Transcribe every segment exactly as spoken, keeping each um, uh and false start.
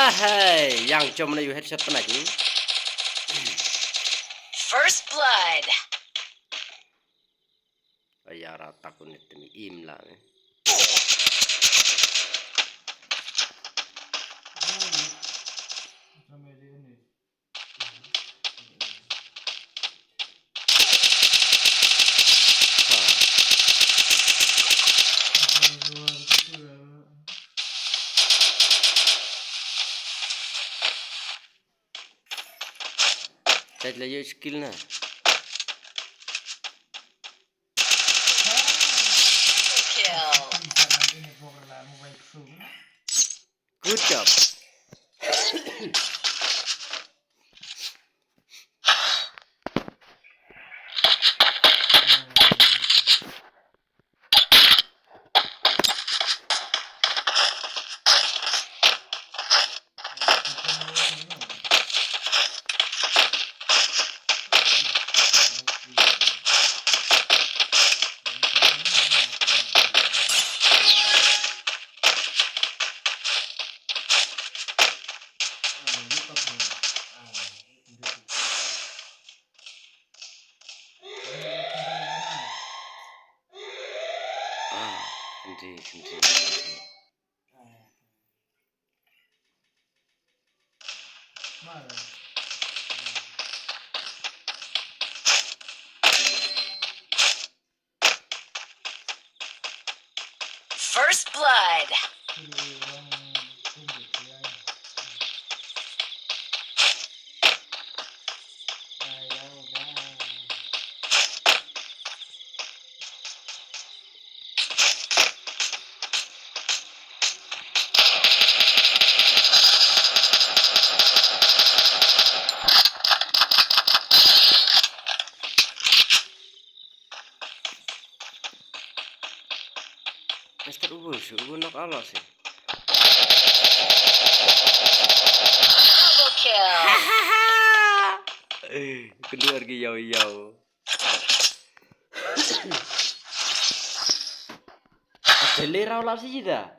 Hey, yang jom na ïa u headshot pynai ki. First blood. Aya ra takun ni temi im la ni. Tat la ïoh skill na. Good job. Ah, kynti, kynti, kynti. First blood. Mister Ubu, si Ubu nok alo si. Double kill. Kedua lagi yau yau. Ada lerau lah sih dah.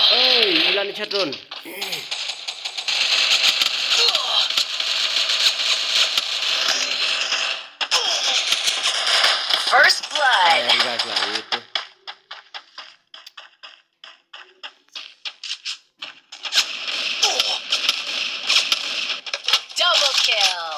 Oi, ilan chatun. First blood. Ay, ay, ay, ay, ito. Double kill.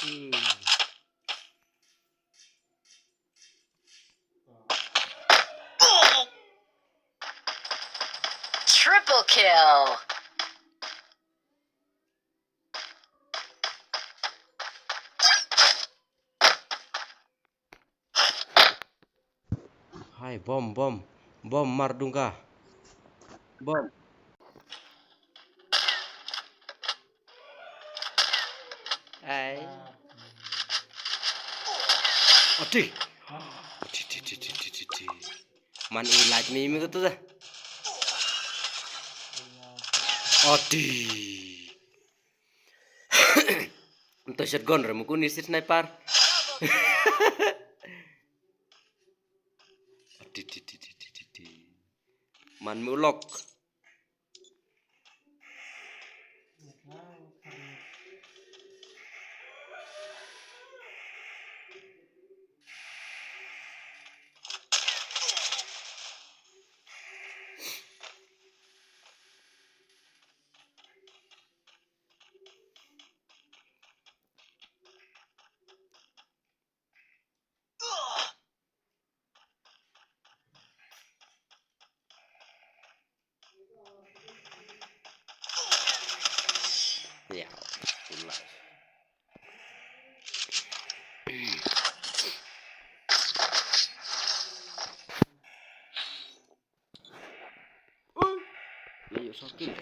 Hmm. Triple kill. Hai, bom, bom. Bom, mar dungka. Bom. Ai. Ati. Ati, ti, ti, ti, ti, ti, ti. Man i like me, me kata dah. Ati. Nto shotgun re mukuni si sniper. Ti, ti, ti. Man mu lock. Fucking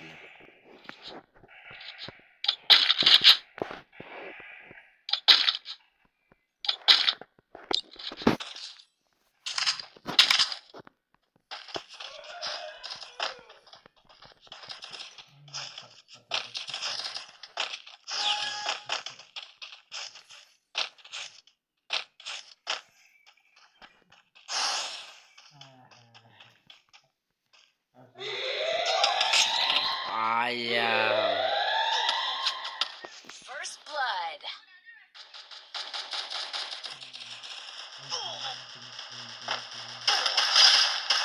Ayam. First blood.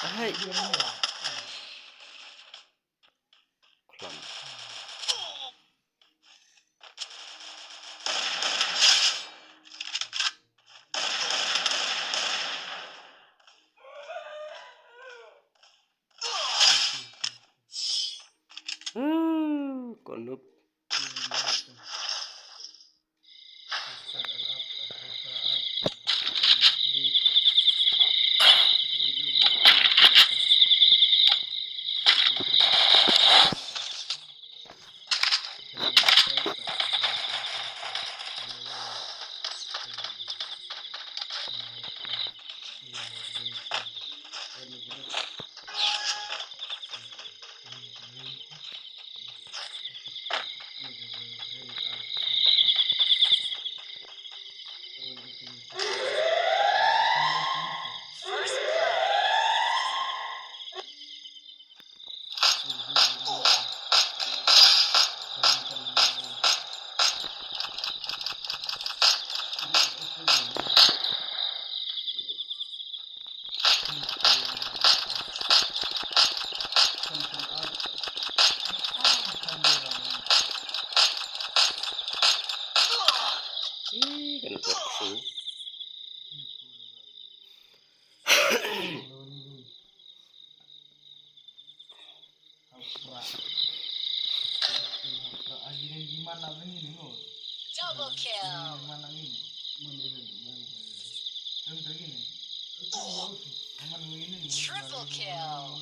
Hai. Khlem. Hmm, konup. Ih, kan kuat su. Double kill. Triple kill.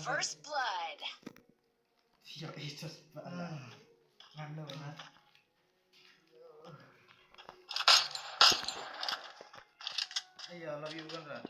First blood. Ayo, love you, Conrad.